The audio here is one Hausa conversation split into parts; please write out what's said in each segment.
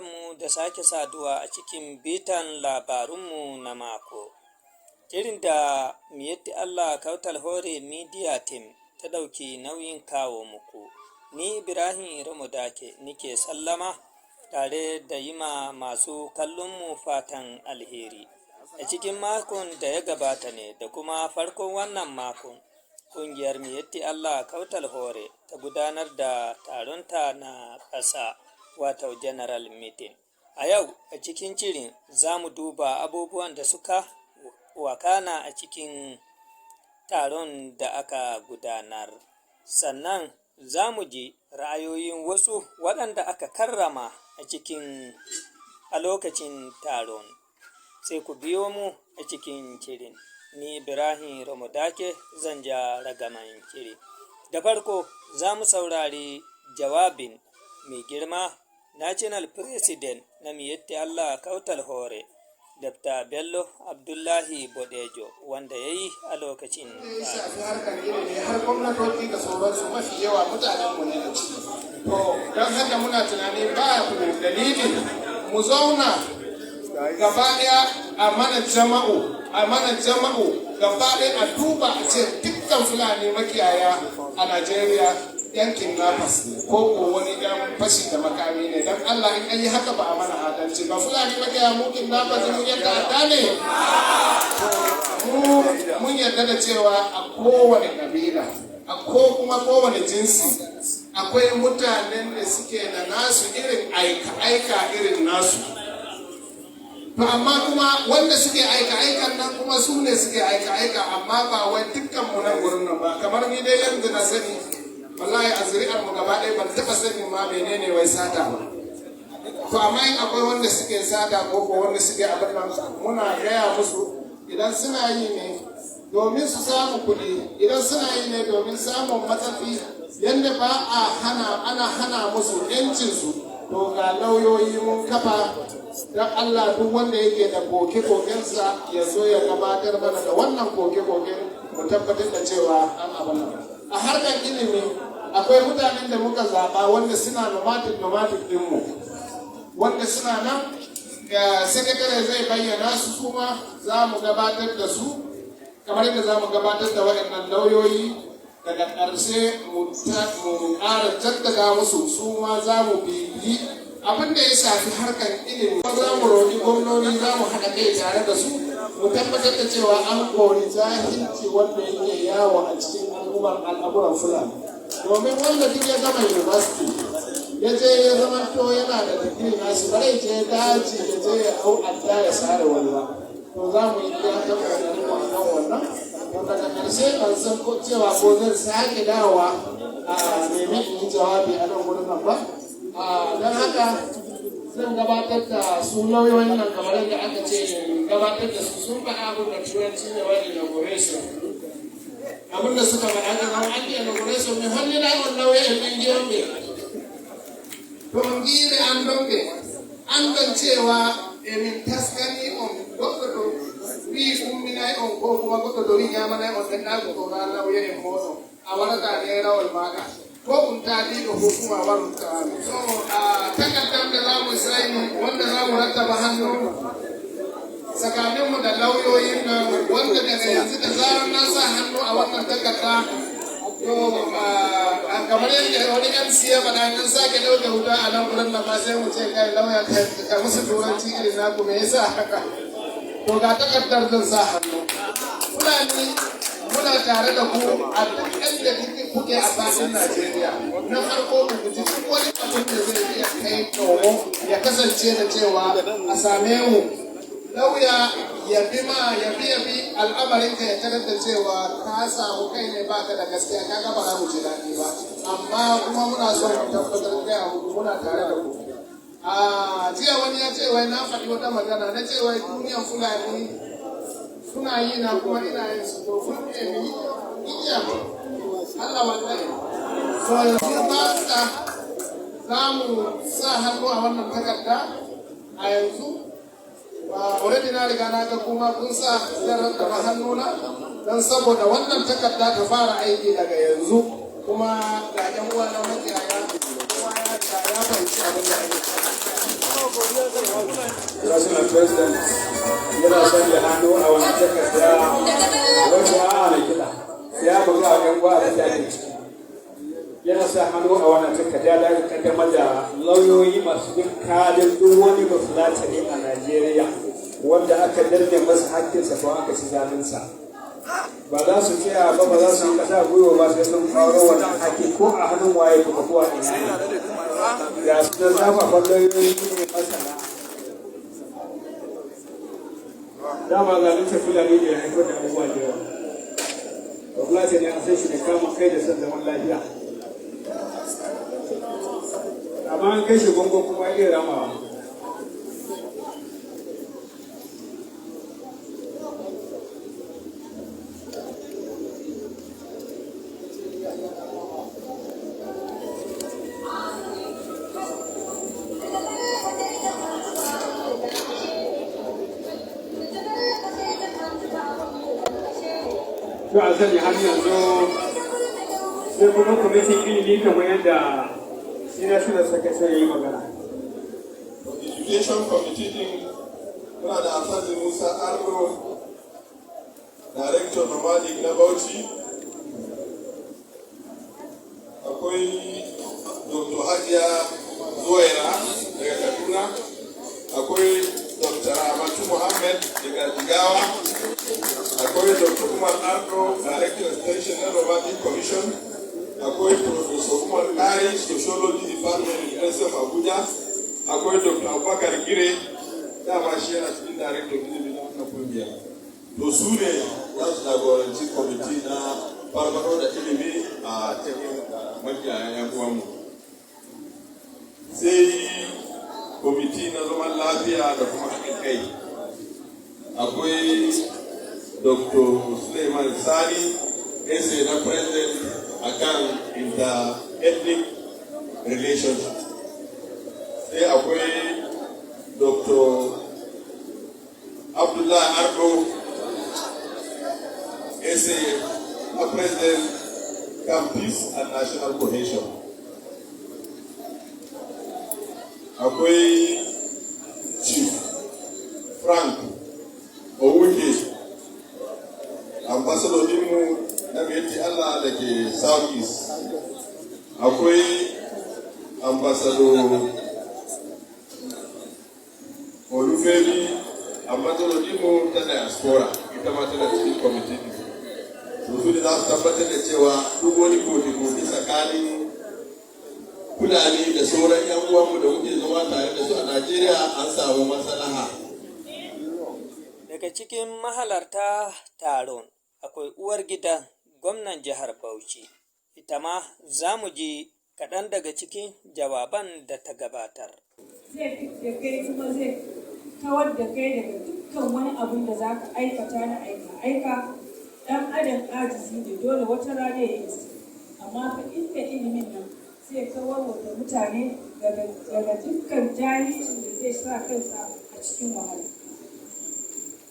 Barkanmu da sake saduwa a cikin bitan labarunmu na mako. Shirin da Miyetti Allah Kautal Hore Media Team ta ɗauki nauyin kawo muku. Ni Ibrahim Ramudake nike sallama tare da yi ma masu kallonmu fatan alheri. A cikin makon da ya gabata ne da kuma farkon wannan makon, ƙungiyar Miyetti Allah Kautal Hore ta gudanar da taronta na ƙasa, wato General Meeting. A yau a cikin shirin za mu duba abubuwan da suka wakana a cikin taron da aka gudanar. Sannan za mu ji ra'ayoyin wasu waɗanda aka karrama a cikin a lokacin taron. Sai ku biyo mu a cikin shirin. Ni Ibrahim Ramudake zan ja ragaman shirin. Da farko za mu saurari jawabin mai girma National President na Miyetti Allah Kautal Hore, Dr. Bello Abdullahi Bodejo, wanda ya yi a lokacin ya shafi harkar ilimi har gwamnatoci da sauransu, mafi yawa mutanen mu ne a ciki. To, don haka muna tunani ba ku dalili mu zauna gaba ɗaya a mana jama'u gaba ɗaya, a duba a ce dukkan Fulani makiyaya a Najeriya yan kidnappers ne ko wani yan fashi da makami ne. Don Allah, in an yi haka ba a mana adalci ba. Fulani makiyaya, mu kidnappers, mu yan ta'adda ne? Mu mun yarda da cewa a kowane kabila, a ko kuma kowane jinsi, akwai mutanen da suke da nasu irin aika-aika irin nasu. To, amma kuma wanda suke aika-aikan nan kuma su ne suke aika-aika, amma ba wai dukkan mu nan gurin nan ba. Kamar ni dai yanzu na sani, wallahi a zuri'ar mu gaba ɗaya ban taɓa sanin ma menene wai sata ba. To, amma in akwai wanda suke sata ko wanda suke abin nan, muna gaya musu, idan suna yi ne domin su samu kuɗi, idan suna yi ne domin samun matsafi yadda ba a hana, ana hana musu 'yancinsu, to ga lauyoyi mun kafa. Don Allah, duk wanda yake da koke-kokensa ya zo ya gabatar mana da wannan koke-koken, mu tabbatar da cewa an abin nan. A harkar ilimi, akwai mutanen da muka zaɓa wanda suna nomadic ɗinmu, wanda suna nan, sakatare zai bayyana su, kuma za mu gabatar da su kamar yadda za mu gabatar da waɗannan lauyoyi. Daga ƙarshe mu ƙara jaddada musu, su ma za mu bibiyi abin da ya shafi harkar ilimi. Za mu roƙi gwamnoni, za mu haɗa kai tare da su, mu tabbatar da cewa an kori jahilci wanda yake yawo a cikin al'ummar al'amuran Fulani. Domin wanda duk ya gama university, ya je ya zamanto yana da digiri nashi, ba zai je daji ya je ya hau adda ya sare wani ba. To, za mu yi iya ta kokarin mu akan wannan. To, daga ƙarshe, ban san ko cewa ko zan sake dawowa a nemi in yi jawabi a nan gurin nan ba. Don haka zan gabatar da su lauyoyin nan kamar yadda aka ce gabatar da su. Sun faɗa abin da Turanci ne wani inauguration. Abin da suka faɗa ga zan an inauguration, mi hollina on lauya en min giyonɓe to on giiɓe andonɓe andon cewa emin taskani on. Goɗɗo to wi umminay on, ko kuma goɗɗo to wi ñamanay on ɗenɗago, to na lauya en moɗon a warata nerawol maɗa ko ɗum taɗiɗo hukuma warutami. So a takardar da za mu saini, wanda za mu rattaba hannu tsakaninmu da lauyoyin nan, wanda daga yanzu da zarar na sa hannu a wannan takarda, to kamar yadda wani MC ya faɗa, in sake ɗauke wuta a nan gurin nan ma, sai mu ce, "Kai lauya, ka musu Turanci irin naku, me yasa haka?" To, ga takardar zan sa hannu. Fulani, muna tare da ku a duk inda kuke a faɗin Najeriya. Na farko, ku guji duk wani abin da zai iya kai komo ya kasance da cewa a same mu, lauya ya bi ma ya bi al'amarinka, ya tarar da cewa ka samu kai ne baka da gaskiya, ka ga ba za mu ji daɗi ba. Amma kuma muna son mu tabbatar gaya muku muna tare da ku. A jiya wani ya ce wai na faɗi wata magana na ce wai duniyan Fulani suna yi na kuma ina yin su. To, fulɓe mi iya Allah wallahi. So yanzu ba za mu sa hannu a wannan takarda a yanzu. Already na riga na ga kuma kun sa. Zan rattaba hannuna don saboda wannan takarda ta fara aiki daga yanzu. Kuma ga yan uwa na makiyaya, kowa ya fahimci abin da ake. National President yana sanya hannu a wani takarda wacce a na kiɗa ya buga a yan uwa abin da ake ciki. Yana sa hannu a wannan takarda da aka kaddamar da lauyoyi masu bin kadin duk wani Bafulatani a Najeriya wanda aka danne masa hakkinsa ko aka ci zalinsa. Ba za su tsaya ba, ba za su yi kasa gwiwa ba, sai sun faro wannan hakki, ko a hannun waye kuma ko a ina ne. Ga su da zafafan lauyoyi ne masana. Dama zalunta Fulani da ya haifar da abubuwa da yawa. Ba Fulani ne an san shi da kamun kai da son zaman lafiya, amma an kai shi gongo kuma iya ramawa. To, a sani har yanzu sai kuma kwamitin ilimi, kamar yadda shi national secretary ya yi magana. Education Committee din, muna da Alhaji Musa Ardo, Director Nomadic na Bauchi. Akwai Dr. Hajiya Zuwaira daga Kaduna. Akwai Dr. Amatu Muhammad daga Jigawa. Akwai Dr. Umar Ardo, Director Extension na Nomadic Commission. Akwai Professor Umar Kari, Sociology Department, University of Abuja. Akwai Dr. Abubakar Gire, dama shi yana cikin director ilimi na wannan kungiya. To, su ne za su jagoranci kwamiti na farfado da ilimi a cikin makiyayan yan uwanmu. Sai kwamiti na zaman lafiya da kuma haɗin kai. Akwai Dr. Suleiman Sani, SA na President akan inter-ethnic relationship. Sai akwai Dr. Abdullahi Ardo, SA na President kan peace and national cohesion. Akwai Chief Frank Owuke, ambassador dinmu na Miyetti Allah da ke South East. Akwai Ambassador Olufemi, ambassador dinmu ta diaspora, ita ma tana cikin kwamiti din. To, su ne za su tabbatar da cewa duk wani koke-koke tsakanin Fulani da sauran 'yan uwanmu da muke zama tare da su a Najeriya an samu maslaha. Daga cikin mahalarta taron akwai uwar gidan gwamnan jihar Bauchi. Ita ma za mu ji kaɗan daga cikin jawaban da ta gabatar. Zai da kai kuma zai kawar da kai daga dukkan wani abun da za ka aikata na aika-aika. Ɗan adam ajizi ne, dole wata rana ya yi, amma fa inda ilimin nan zai kawar da mutane daga dukkan jahilcin da zai sa kansa a cikin wahala.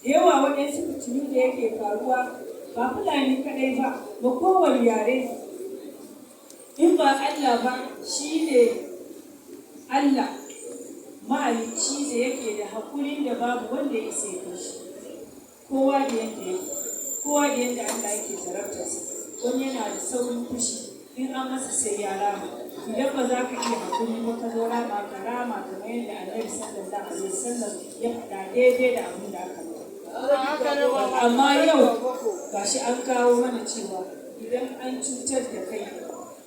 Da yawa waɗansu fitinu da yake faruwa, ba Fulani kaɗai ba, ba kowane yare, in ba Allah ba, shi ne Allah mahalicci da yake da haƙuri da babu wanda ya isa ya shi. Kowa da yadda yake, kowa da yadda Allah yake jarabtarsa. Wani yana da saurin fushi, in an masa sai ya rama. Idan ba za ka iya haƙuri ba, ka zo rama, ka rama kamar yadda Annabi sallallahu alaihi wasallam ya faɗa, daidai da abin da aka maka. Amma yau gashi an kawo mana cewa idan an cutar da kai,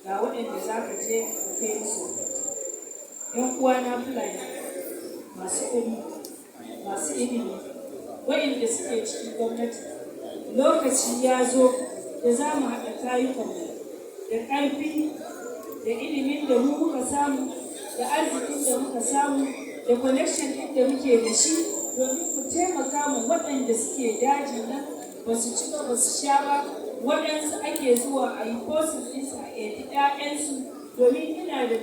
ga waɗanda za ka je ka kai musu. Yan uwana Fulani masu kuɗi, masu ilimi, waɗanda suke cikin gwamnati, lokaci ya zo da za mu haɗa kayukanmu da ƙarfi da ilimin da mu muka samu, da arzikin da muka samu, da connection ɗin da muke da shi, domin mu taimaka mu waɗanda suke dajin nan, ba su ci ba, ba su sha ba. Waɗansu ake zuwa a yi forcing ɗinsu a ɗebi 'ya'yansu, domin ina da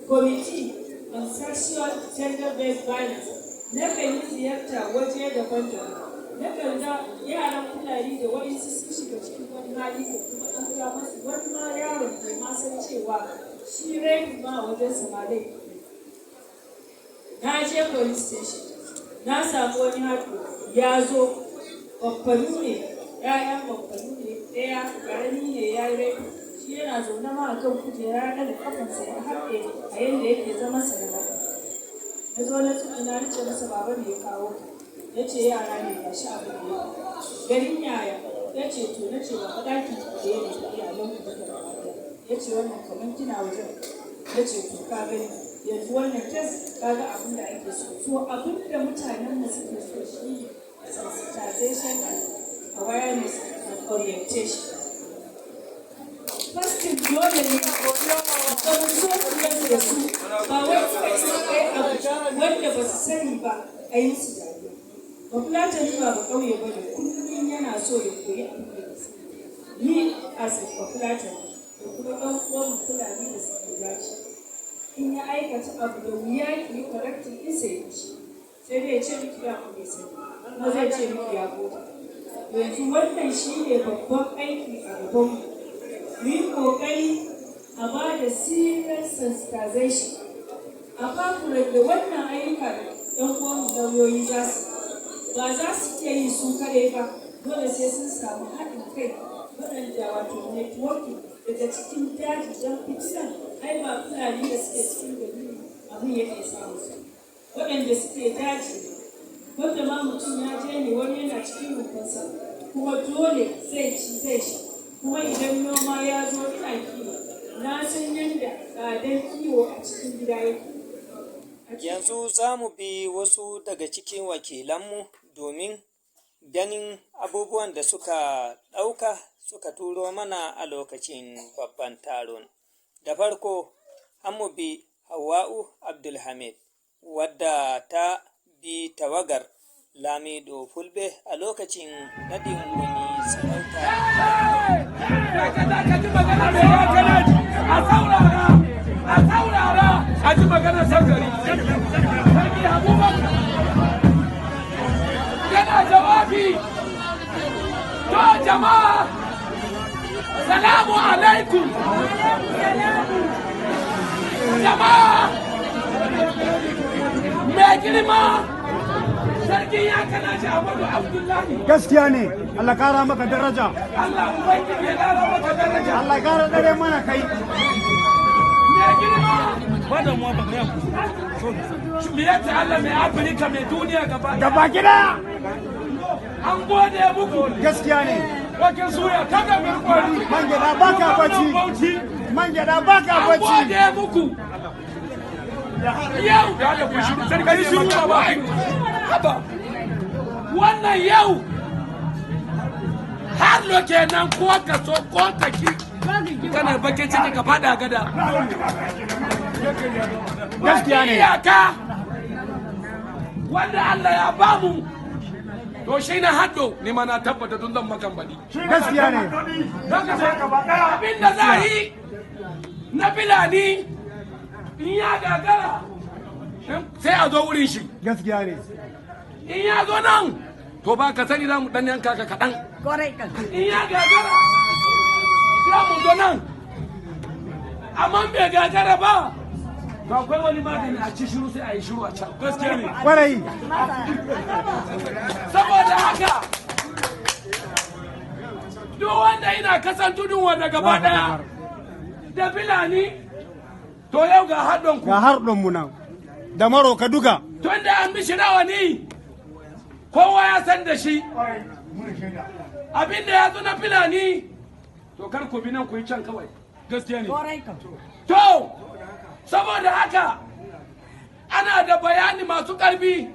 committee on sexual gender based violence. Na kan yi ziyarta waje daban-daban, na kan ga yaran Fulani da waɗansu sun shiga cikin wani hali da kuma an ga masu wani ma yaron bai ma san cewa shi rape ma wajen sa ma laifi ne. Na je police station, na samu wani hato ya zo, baffanu ne, ‘ya'yan baffanu ne, ɗaya ƙarami ne ya yi rape. Shi yana zaune ma a kan kujera, ya ɗaga ƙafansa ya haɗe a yanda yake zama sa na. Na zo na tsuguna, na ce masa, "Baba, me ya kawo ka?" Ya ce yara ne, ga shi abin da ya garin yaya. Ya ce to, na ce, "Baba, ɗakin ku ɗaya ne da iyalan ku duka gaba ɗaya?" Ya ce, "Wannan kamar kina wajen." Ya ce, "To, ka gani yanzu wannan case, ka ga abin da ake so." To, abin da mutanen mu suke so shi sensitization and awareness and orientation. First, dole ne zama so da su, ba wai kawai su kai abu wanda ba su sani ba a yi musu dariya. Bafulatani ba ba ƙauye ba ne, kullum yana so ya koyi abin da ya sani. Ni as a Bafulatani da kuma ɗan uwan Fulani da suke dace, in ya aikata abu, da wuya ki yi correcting ɗinsa ya ci, sai dai ya ce miki da mu bai sani, kuma zai ce miki ya gode. Yanzu wannan shi ne babban aiki a gabanmu, mu yi ƙoƙari a ba da serious sensitization a da wannan ayyuka da ɗan uwanmu lauyoyi za su ba za su iya yi su kaɗai ba. Dole sai sun samu haɗin kai, waɗanda wato networking daga cikin daji, don fitinan ai ba Fulani da suke cikin gari ne abin yake samu su, waɗanda suke daji, wanda ma mutum ya je ne, wani yana cikin rumfansa, kuma dole zai ci, zai sha. Kuma idan noma ya zo, ina kiwo, na san yadda tsadan kiwo a cikin gida yake. Yanzu za mu bi wasu daga cikin wakilanmu domin ganin abubuwan da suka ɗauka suka turo mana a lokacin babban taron. Da farko, mu bi Hauwa'u Abdulhamid, wadda ta bi tawagar Lamido Fulbe a lokacin naɗin wani sarauta. A saurara, a saurara, a ji maganar sarkari. Sarki Abubakar yana jawabi. To jama'a, salamu alaikum. Jama'a, mai girma Sarkin ya kana shi Ahmadu Abdullahi. Gaskiya ne, Allah kara maka daraja. Allah Ubangiji ya kara maka daraja. Allah kara dare mana kai. Mai girma Miyatti Allah mai Afirka, mai duniya gaba. Gaba gida. An gode muku. Gaskiya ne. Wakin suya kada mai kwari. Man gyada baka bacci. Man gyada baka An bacci. gode muku. Yau da ku shiru, sarki shiru ba. Haba. Wannan yau har lo kenan, ko ka so ko ka ki. Kana bakin ciki ka fada gada. Gaskiya ne. Iyaka wanda Allah ya bamu, to shi na haddo ni ma na tabbata tun zan makan baɗi. Gaskiya ne. Abin da za a yi na Filani in ya gagara, sai a zo wurin shi. Gaskiya ne. In ya zo nan, to ba ka sani, za mu dan yanka ka kaɗan. In ya gagara, za mu zo nan, amma bai gagara ba, to akwai wani magani, a ci shiru, sai a yi shiru a can. Gaskiya ne. Kwarai. Saboda haka, duk wanda ina kasan tudun wanda gaba daya da Filani, to yau ga haɗin ku. Ga harɗon mu nan da maroka duka. Tun da an mishi rawani, kowa ya san da shi. Abinda ya zo na Filani, to kar ku bi nan, ku yi can kawai. Gaskiya ne. To saboda haka, ana da bayani masu ƙarfi.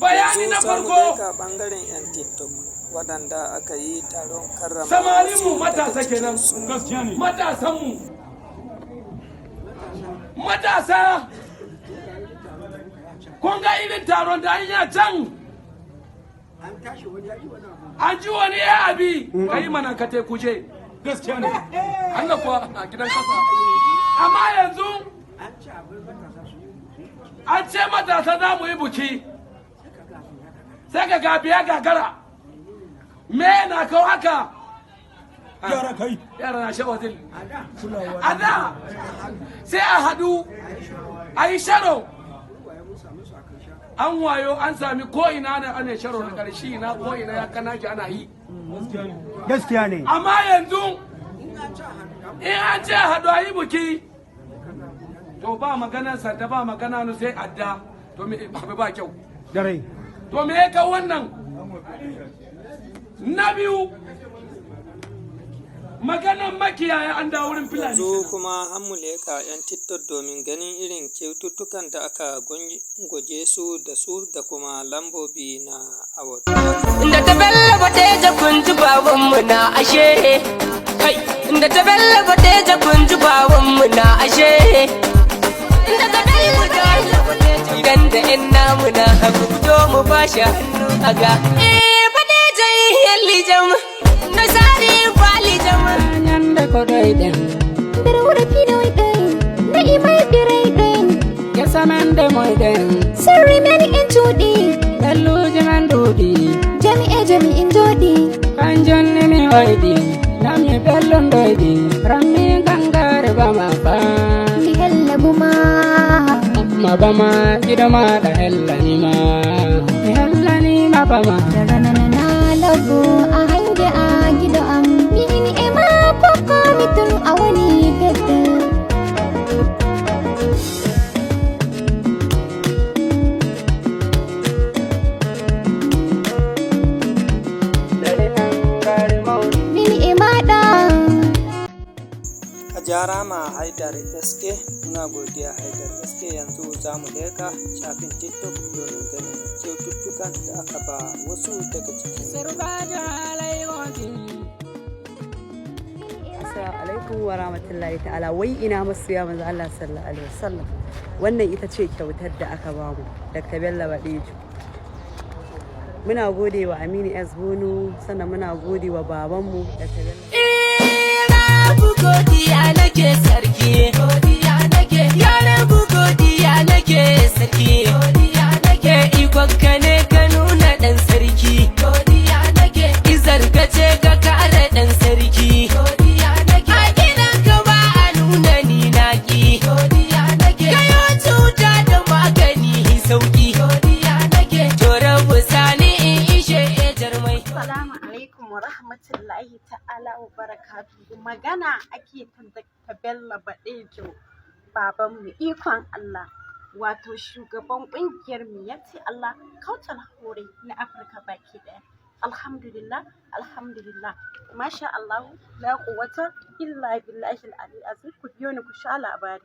Bayani na Yanzu za mu farko, leka ɓangaren 'yan TikTok waɗanda aka yi taron karrama samarinmu wasu daga matasa kenan. cikinsu. Matasanmu matasa, kun ga irin taron da an yi a can, an ji wani ya abi ka yi mana ka te kuje. Gaskiya ne, Allah kuwa, a gidan kasa. Amma yanzu an ce matasa za mu yi buki, sai ka ga biya gagara. Me na kawo haka? Yara kai. Yara na shawazil. A da sai a hadu a yi sharo. An wayo an sami ko'ina na ana sharo na ƙarshe na ko'ina ya kana ji ana yi. Gaskiya ne. Amma yanzu in an ce haɗu a yi buki, to ba maganar sanda, ba magana no, sai adda. To me ba kyau. Dare. To me ya kawo wannan? Na biyu, maganan makiyaya, an dawo wurin Fulani. Yanzu kuma har mu leƙa 'yan TikTok domin ganin irin kyaututtukan da aka gwaje su da su da kuma lambobi na award. Da ta Bello Badeja, kun ji babanmu na ashe. Kai, da ta Bello Badeja, kun ji babanmu na ashe. Da ta Bello Badeja, idan da yan namu na hagu, fito mu bashi hannu a ga. Eh, Badeja yalli jam, na sari bali jam. Nyande ko ɗoyɗen. Nder wuro pinoyɗen, na'i mai ɓirayɗen, gesa men ndemoyɗen, sirri men en cuuɗi, galluji men ɗuuɗi, jami'e jami'in joɗi. Kanjum ni mi hoyɗi nami bellum ɗoyɗi rammi gangare bama fa. Mi hella buma. Ma bama giɗo maɗa hellanima, mi hellanima bama. Daranana labu a hange a gido am, min e ma pokko mi tun a woni bedde. Min e maɗa. A jarama Haidar SK, muna godiya Haidar SK. Yanzu za mu leka shafin TikTok domin ganin kyaututtukan da aka ba wasu daga cikin Surbajo alai wonti. Assalamu alaikum wa rahmatullahi ta'ala. Wai ina masoya manzo Allah sallallahu alaihi wasallam? Wannan ita ce kyautar da aka bamu, Dr. Bello Badejo. Muna gode wa Aminu S Bono, sannan muna gode wa babanmu Dr. Bello. Rabu godiya nake sarki, godiya nake ya rabu, godiya nake sarki, godiya nake. Ikon ka ne ka nuna dan sarki, godiya nake. Izar ka ce ka kare dan sarki, godiya nake. A gidan ka ba a nuna ni naki, godiya nake. Kayo cuta da magani sauki, godiya nake. To rabu sani in ishe jarmai. Assalamu alaikum wa rahmatullahi ta'ala wa barakatuhu. Magana ake ta Dr. Bello Badejo, babanmu, ikon Allah, wato shugaban ƙungiyar Miyatti Allah Kautal Hore na Afirka baki ɗaya. Alhamdulillah, alhamdulillah. Masha Allah, la quwwata illa billahi al azim. Ku biyo ni ku sha labari.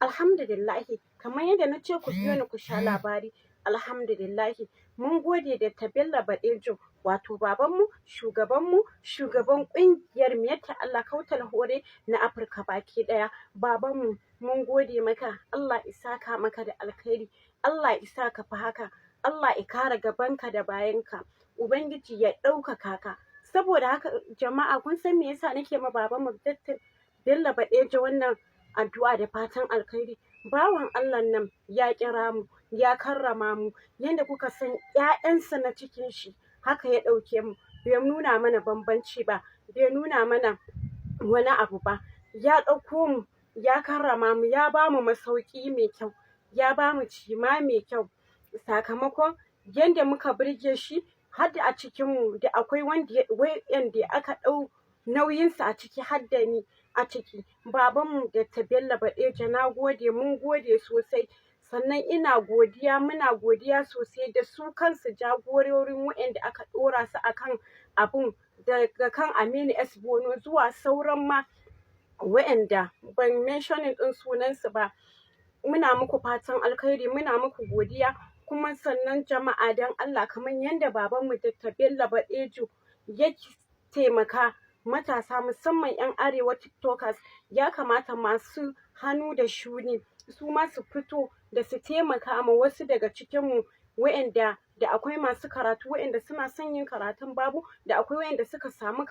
Alhamdulillahi, kamar yadda na ce ku biyo ni ku sha labari. Alhamdulillahi, mun gode da Bello Badejo, wato babanmu, shugabanmu, shugaban ƙungiyar Miyatti Allah Kautal Hore na Afirka baki ɗaya. Babanmu, mun gode maka, Allah ya saka maka da alkhairi, Allah ya sa ka fi haka, Allah ya kare gabanka da bayanka, Ubangiji ya ɗaukaka ka. Saboda haka jama'a, kun san me yasa nake ma babanmu Dr. Bello Badejo wannan addu'a da fatan alkhairi? Bawan Allah nan ya kira mu, ya karrama mu yanda kuka san ƴaƴansa na cikin shi, haka ya ɗauke mu. Bai nuna mana bambanci ba, bai nuna mana wani abu ba. Ya ɗauko mu, ya karrama mu, ya bamu masauki mai kyau, ya bamu cima mai kyau. Sakamakon yanda muka burge shi, har da a cikin mu da akwai wanda wa'yanda aka ɗau nauyinsu a ciki, har da ni a ciki. Babanmu Dr. Bello Badejo, na gode, mun gode sosai. Sannan ina godiya, muna godiya sosai da su kansu jagororin wa'yanda aka ɗora su akan abun, daga kan Aminu S Bono zuwa sauran ma wa'yanda ban mentioning ɗin sunansu ba. Muna muku fatan alkhairi, muna muku godiya. Kuma sannan jama'a, don Allah, kamar yanda babanmu Dr. Bello Badejo ya taimaka matasa, musamman 'yan arewa TikTokers, ya kamata masu hannu da shuni su ma su fito da su taimaka ma wasu daga cikin mu, wa'yanda da akwai masu karatu, wa'yanda suna son yin karatun babu, da akwai wa'yanda suka samu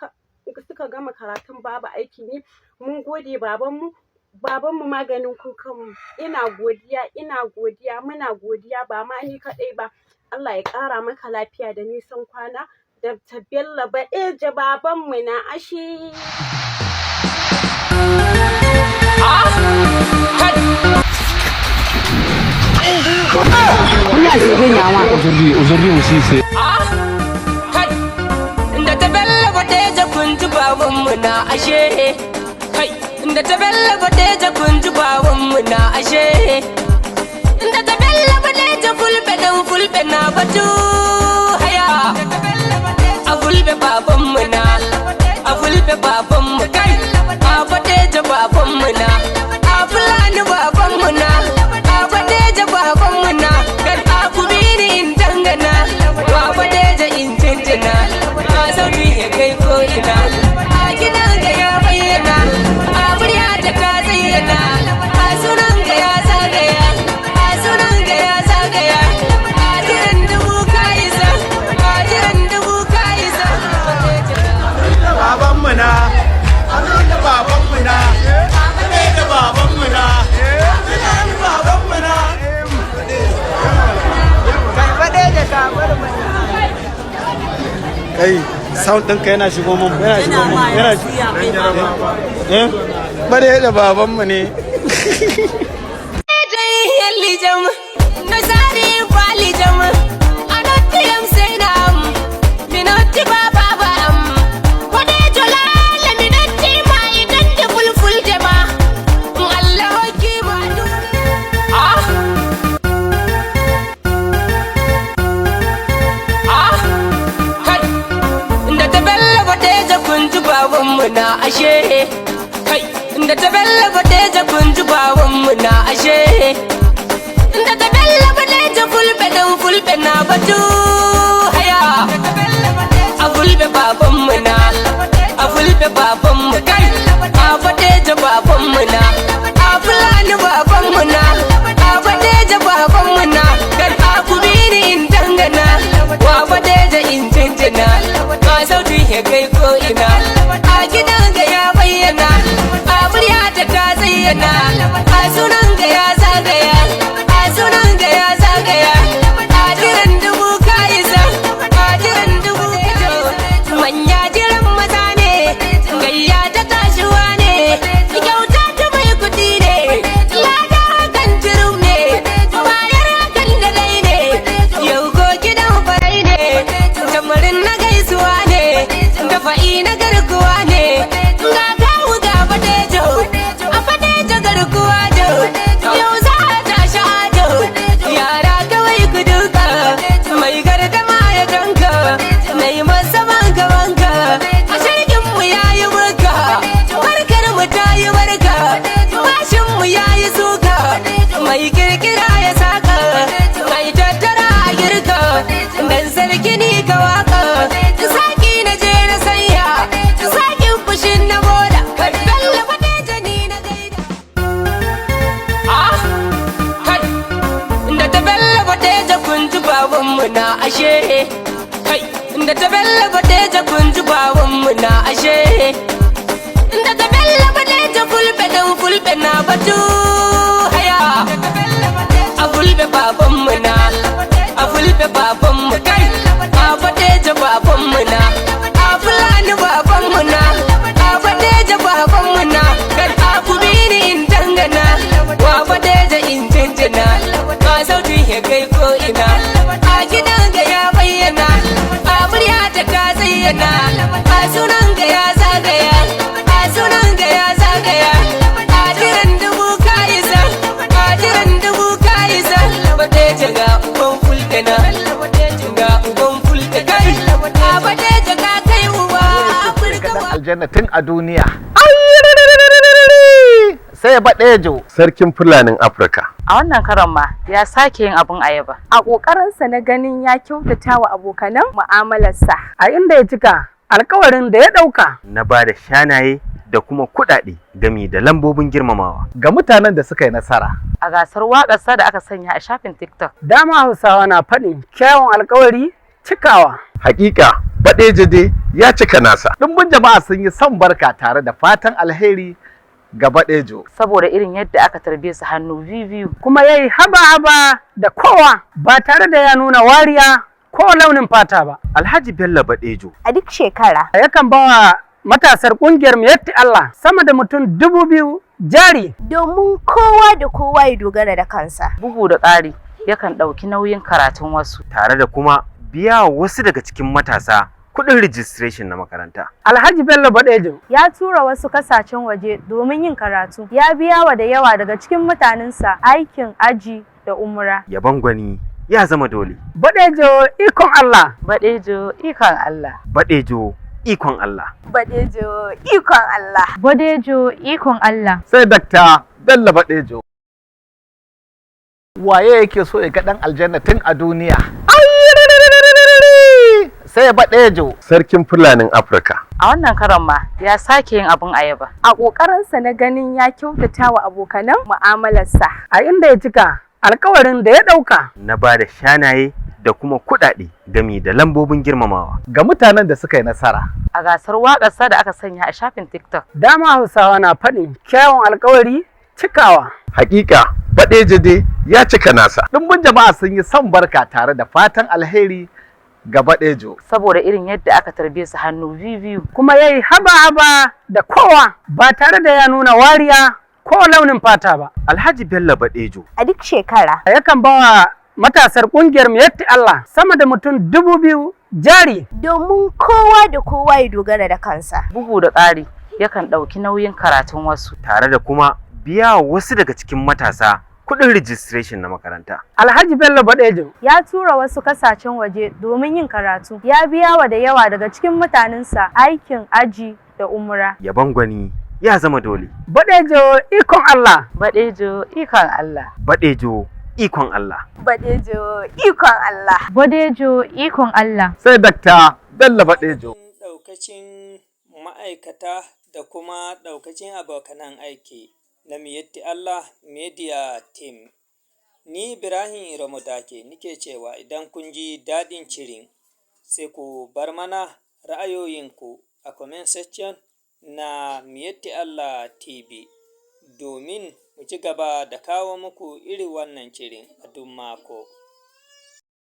suka gama karatun babu aikin yi. Mun gode babanmu, babanmu maganin kukanmu. Ina godiya, ina godiya, muna godiya, ba ma ni kaɗai ba. Allah ya ƙara maka lafiya da nisan kwana. Dr. Bello Baɗejo babanmu na ashe. Da ta bella badeja kun ji babanmu na ashe. Kai, da ta bella badeja kun ji babanmu na ashe. Da ta bella badeja fulbe dan fulbe na batu haya. A fulbe babanmu na, a fulbe babanmu kai, a badeja babanmu na, a fulani babanmu na, a badeja babanmu na, kai a kubiri in dangana, wa badeja in jinjina, a sauti ya kai ko ina, a gidan ga ya bayyana, a murya ta ta zayyana, a sunan ga ya zagaya, a sunan ga ya zagaya, a jiran dubu ka isa, a jiran dubu ka isa. Babanmu na, babanmu na, da babanmu na, babanmu na. Kai, sound ɗinka yana shigo mun, yana shigo mun, yana shigo. Eh? Bare da babanmu ne. Lijam, nasari falijam, anotiyam senam, minoti bababam, kode jolale minoti ma idan da fulful jama, Allah hoki ma Ah! Ah! Kai! Da ta bella badeja kun ji babanmu na ashe. Kai! Da ta bella badeja kun ji babanmu na ashe. Da ta bella badeja fulbe dan fulbe na batu haya. A fulbe babanmu na, a fulbe babanmu kai, a badeja babanmu na, a fulani babanmu na, a badeja babanmu na, kai a kubiri in dangana, wa badeja in jinjina, ba sauti ya kai ko ina, a gidan ga ya bayyana, a murya ta ta zayyana, a sunan ga ya zagaya, a sunan ga ya zagaya, a jiran dubu ka isa, a jiran dubu ka manya jiran maza ne, gayya ta tashiwa ne, kyauta ta mai kuɗi ne, lada hakan jirum ne, bayar hakan da dai ne, yau ko gidan farai ne, tamarin na gaisuwa ne, dafa'i na garkuwa ne, ga kawu ga fadejo, a fadejo garkuwa jo, yau za a tashi ajo, yara kawai ku duka, mai gardama ya ganka, mai masa wanka wanka, a shirkin mu yayi burka, barkar mu ta yi barka, bashin mu yayi suka, mai kirkira ya saka, mai tattara a girka, dan sarki ni ka waka, saki na je na sanya, sakin fushin na boda, bello fadeja ni na gaida. Ah, kai, da ta bella fadeja kun ji babanmu na ashe. Kai, da ta bella fadeja kun ji babanmu na ashe. Da ta bella fadeja fulbe dan fulbe na batu haya. A fulbe babanmu na, a fulbe babanmu kai, a fadeja babanmu na, a fulani babanmu na, a fadeja babanmu na, kai a kubiri in dangana, wa fadeja in jinjina, ba sauti ya kai ko ina, a gidan ga ya bayyana, a murya ta ta zayyana, a sunan ga ya zagaya, a sunan ga ya zagaya, a jiran dubu ka isa, a jiran dubu ka isa, badeja ga uban fulɗe na, ga uban fulɗe kai, a badeja ga kai uba Afirka ba. Aljanna tun a duniya. Sai Baɗejo. Sarkin Fulanin Afirka. A wannan karon ma ya sake yin abun ayaba. A ƙoƙarinsa na ganin ya kyautata wa abokanan mu'amalarsa. A inda ya cika alkawarin da ya ɗauka. Na ba da shanaye da kuma kuɗaɗe gami da lambobin girmamawa. Ga mutanen da suka yi nasara. A gasar waƙarsa da aka sanya a shafin TikTok. Dama Hausawa na faɗin kyawun alkawari cikawa. Hakika Baɗejo dai ya cika nasa. Ɗumbin jama'a sun yi son barka tare da fatan alheri ga Baɗejo. Saboda irin yadda aka tarbe su hannu biyu. Kuma ya yi haba-haba da kowa ba tare da ya nuna wariya ko launin fata ba. Alhaji Bello Badejo. A duk shekara. Yakan bawa matasar kungiyar Miyatti Allah sama da mutum 2000 jari. Domin kowa da kowa ya dogara da kansa. Bugu da ƙari yakan ɗauki nauyin karatun wasu. Tare da kuma biya wasu daga cikin matasa kuɗin registration na makaranta. Alhaji Bello Badejo. Ya tura wasu kasashen waje domin yin karatu. Ya biya wa da yawa daga cikin mutanensa aikin aji da umra. Yabon gwani ya zama dole. Badejo ikon Allah. Badejo ikon Allah. Badejo ikon Allah. Badejo ikon Allah. Badejo ikon Allah. Sai Dakta Bello Badejo. Waye yake so ya ga ɗan aljanna tun a duniya? Sai Badejo. Sarkin Fulanin Afirka. A wannan karon ma ya sake yin abun ayaba. A ƙoƙarinsa na ganin ya kyautata wa abokanan mu'amalarsa. A inda ya cika alkawarin da ya ɗauka. Na ba da shanaye da kuma kuɗaɗe gami da lambobin girmamawa. Ga mutanen da suka yi nasara. A gasar waƙarsa da aka sanya a shafin TikTok. Dama Hausawa na faɗin kyawun alkawari cikawa. Hakika Badejo dai ya cika nasa. Ɗumbin jama'a sun yi son barka tare da fatan alheri ga Badejo. Saboda irin yadda aka tarbe su hannu biyu. Kuma ya yi haba-haba da kowa ba tare da ya nuna wariya ko launin fata ba. Alhaji Bello Badejo. A duk shekara. Yakan bawa matasar kungiyar Miyatti Allah sama da mutum 2000 jari. Domin kowa da kowa ya dogara da kansa. Bugu da ƙari yakan ɗauki nauyin karatun wasu. Tare da kuma biya wasu daga cikin matasa kuɗin registration na makaranta. Alhaji Bello Badejo. Ya tura wasu kasashen waje domin yin karatu. Ya biya wa da yawa daga cikin mutanensa aikin aji da umra. Yabon gwani ya zama dole. Badejo ikon Allah. Badejo ikon Allah. Badejo ikon Allah. Badejo ikon Allah. Badejo ikon Allah. Sai Dakta Bello Badejo. Ɗaukacin ma'aikata da kuma ɗaukacin abokanan aiki na Miyatti Allah Media Team. Ni Ibrahim Ramodake nike cewa idan kun ji daɗin cirin sai ku bar mana ra'ayoyinku a comment section na Miyatti Allah TV domin mu ci gaba da kawo muku irin wannan cirin a duk mako.